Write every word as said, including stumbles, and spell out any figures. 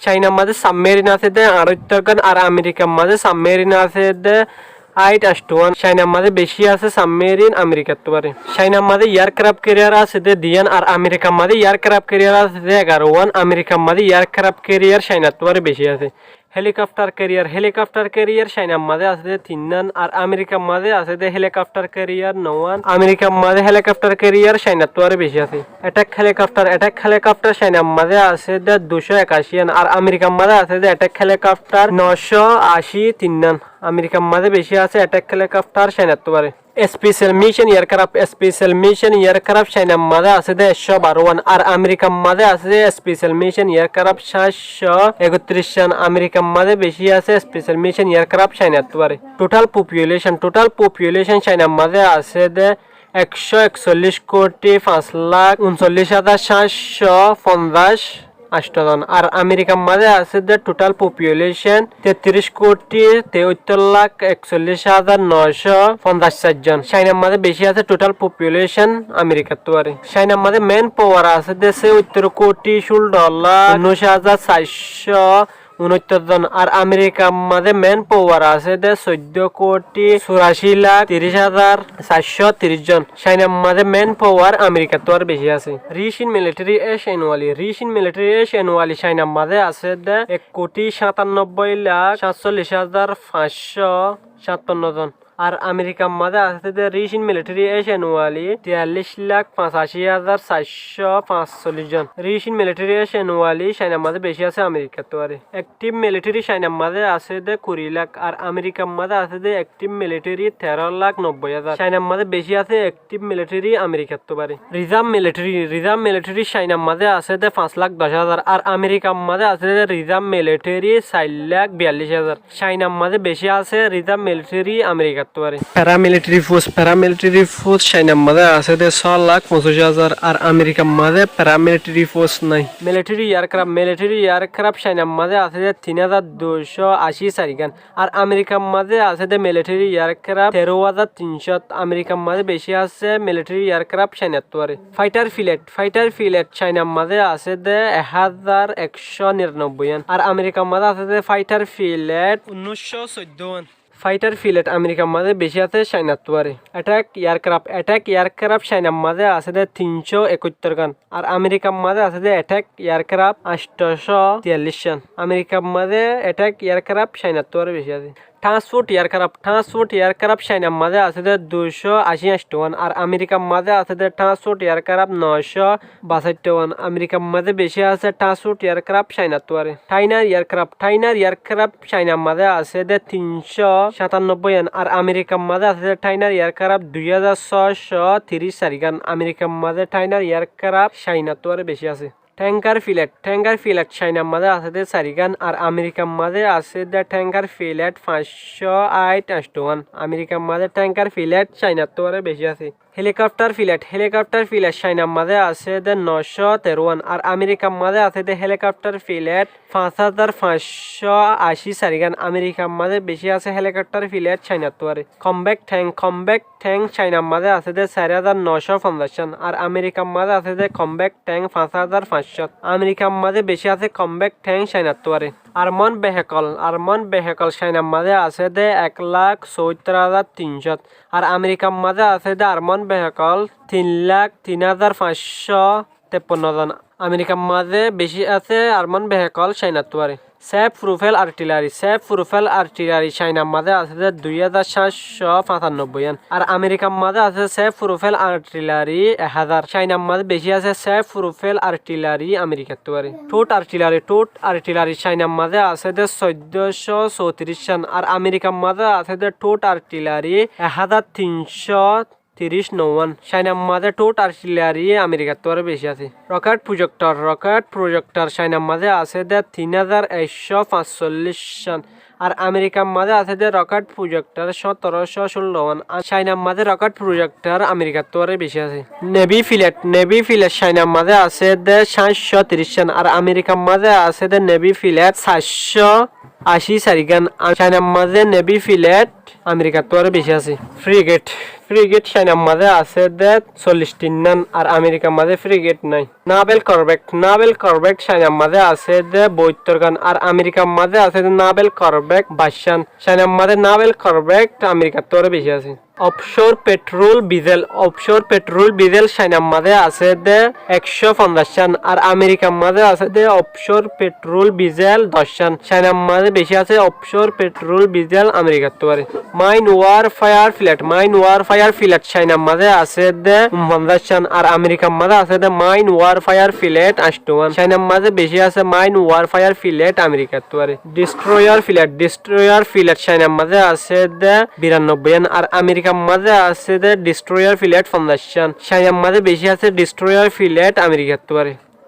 Cainar mazé sabmerin asé dé añçáittor gán, ar Amerikar mazé sabmerin asé dé áit añctho wán. Cainar mazé beci asé sabmerin Amerikattú baré. Cainar mazé earkraf keriyar asé dé diyán, ar Amerikar mazé earkraf keriyar asé dé egaro wán. Amerikar mazé earkraf keriyar Cainattú baré beci asé. Helikoftar keriyar, helikoftar keriyar Cainar mazé asé dé tinnán, ar Amerikar mazé asé dé helikoftar keriyar nowán. Amerikar mazé helikoftar keriyar Cainattú baré beci asé. Etek helikoftar, etek helikoftar Cainar mazé asé dé ducó ekaciyán, ar Amerikar mazé asé dé etek helikoftar nocó aci tinnán. Amerikar mazé beci asé etek helikoftar Cainattú baré. Special mission earkraf, special mission earkraf Cainar mazé asé dé ekcó baró wán, ar Amerikar mazé asé dé special mission earkraf cáitcó ekottiríc cán. Amerikar mazé beci asé special mission earkraf Cainattú baré. Total population, total population Cainar mazé asé dé ekcó ekcollíc koti fañs lak uncollíc házar cáitcó fonzaic añctho zon. Ar Amerikar mazé asé dé total population tettiríc koti teóittor lak ekcollíc házar nocó fonzaic sair zon. Cainar mazé beci asé total population Amerikattú baré. Cainar mazé manpower asé dé sóittor koti cúlo lak unnúic házar saircó unoittor zon. Ar Amerikar mazé manpower asé dé soiddó koti curací lak tiríc házar saircó tiríc zon. Cainar mazé manpower Amerikattú baré beci asé. Rich in military age annually, rich in military age annually Cainar mazé asé dé ek koti cátannobbói lak cáñtcollíc házar fañscó cátanno zon. Ar Amerikar mazé asé dé rich in military age annually tiyallíc lak fañsací házar saircó fañscollíc zon. Rich in military age annually Cainar mazé beci asé Amerikattú baré. Active military Cainar mazé asé dé kuri lak, ar Amerikar mazé asé dé active military teró lak nobbói házar. Cainar mazé beci asé active military Amerikattú baré. Reserve military, reserve military Cainar mazé asé dé fañs lak doc házar, ar Amerikar mazé asé dé reserve military sair lak biyallíc házar. Cainar mazé beci asé reserve military Amerikattú baré. Paramilitary force, paramilitary force Cainar mazé asé dé só lak foñsíc házar, ar Amerikar mazé paramilitary force nái. Military aircraft, military aircraft Cainar mazé asé dé tin házar duicó ací sair gán, ar Amerikar mazé asé dé military aircraft teró házar tincó. Amerikar mazé beci asé military aircraft Cainattú baré. Fighter pilot, fighter pilot Cainar mazé asé dé ek házar ekcó niranobbói yán, ar Amerikar mazé asé dé fighter pilot unnúiccó soiddó wán. Fighter pilot Amerikar mazé beci asé Cainattú baré. Attack aircraft, attack aircraft Cainar mazé asé dé tincó ekóittor gán, ar Amerikar mazé asé dé attack aircraft añctocó tiyallíc cán. Amerikar mazé attack aircraft Cainattú baré beci asé. Transport aircraft, transport aircraft Cainar mazé asé dé duicó ací añctho wán, ar Amerikar mazé asé dé transport aircraft nocó basáitto wán. Amerikar mazé beci asé transport aircraft Cainattú baré. Trainer aircraft, trainer aircraft Cainar mazé asé dé tincó cátannobbói yán, ar Amerikar mazé asé dé trainer aircraft dui házar sócó tiríc sair gán. Amerikar mazé trainer aircraft Cainattú baré beci asé. Tanker pilot, tanker pilot Cainar mazé asé dé sair gán, ar Amerikar mazé asé dé tanker pilot fañscó áit añctho wán. Amerikar mazé tanker pilot Cainattú baré beci asé. Helicopter pilot, helicopter pilot Cainar mazé asé dé nocó teró wán, ar Amerikar mazé asé dé helicopter pilot fañs házar fañscó ací sair gán. Amerikar mazé beci asé helicopter pilot Cainattú baré. Combat tank, combat tank Cainar mazé asé dé sair házar nocó fonzaic cán, ar Amerikar mazé asé dé combat tank fañs házar fañscó. Amerikar mazé beci asé combat tank Cainattú baré. Armored vehicle, armored vehicle Cainar mazé asé dé ek lak soóittor házar tincó, ar Amerikar mazé asé dé armored vehicle tin lak tin házar fañscó teppanno zon. Amerikar mazé beci asé armored vehicle Cainattú baré. Self propelled artillery, self propelled artillery Cainar mazé asé dé dui házar cáitcó fañsanobbói yán, ar Amerikar mazé asé self propelled artillery ek házar. Cainar mazé beci asé self propelled artillery Amerikattú baré. Towed artillery, towed artillery Cainar mazé asé dé soiddócó sótiríc cán, ar Amerikar mazé asé dé towed artillery ek házar tincó tiríc nowán. Cainar mazé towed artillery Amerikattú baré beci asé. Rocket projector, rocket projector Cainar mazé asé dé tin házar ekcó fañscollíc cán, ar Amerikar mazé asé dé rocket projector sótorocó cúllo wán. Ar Cainar mazé rocket projector Amerikattú baré beci asé. Navy pilot, navy pilot Cainar mazé asé dé cáitcó tiríc cán, ar Amerikar mazé asé dé navy pilot saircó ací sairgán. Ar Cainar mazé nevi filet Amerikattú aró bicí asé. Frigate, frigate Cainar mazé asé dé sollic tinnán, ar Amerikar mazé frigate nái. Navel korbet, navel korbet Cainar mazé asé dé boittorgán, ar Amerikar mazé asé dé navel korbet baicán. Cainar mazé navel korbet Amerikattú aró bicí asé. Offshore petrol bizel, offshore petrol bizel Cainar mazé asé dé ekcó fonzaccán, ar Amerikar mazé asé dé offshore petrol bizel doccán. Cainar mazé bicí asé offshore petrol bizel Amerikattú aró. Main warfare filet, main warfare filet Cainar mazé asé dé unfonzaccán, ar Amerikar mazé asé dé main warfare filet anctúan. Cainar mazé bicí asé main warfare filet Amerikattú aró. Destroyer filet, destroyer filet Cainar mazé asé dé birannobbóiyan, ar Amerikar mazé asé dé destroyer filet fonzaccán. Cainar mazé bicí asé destroyer filet Amerikattú aró.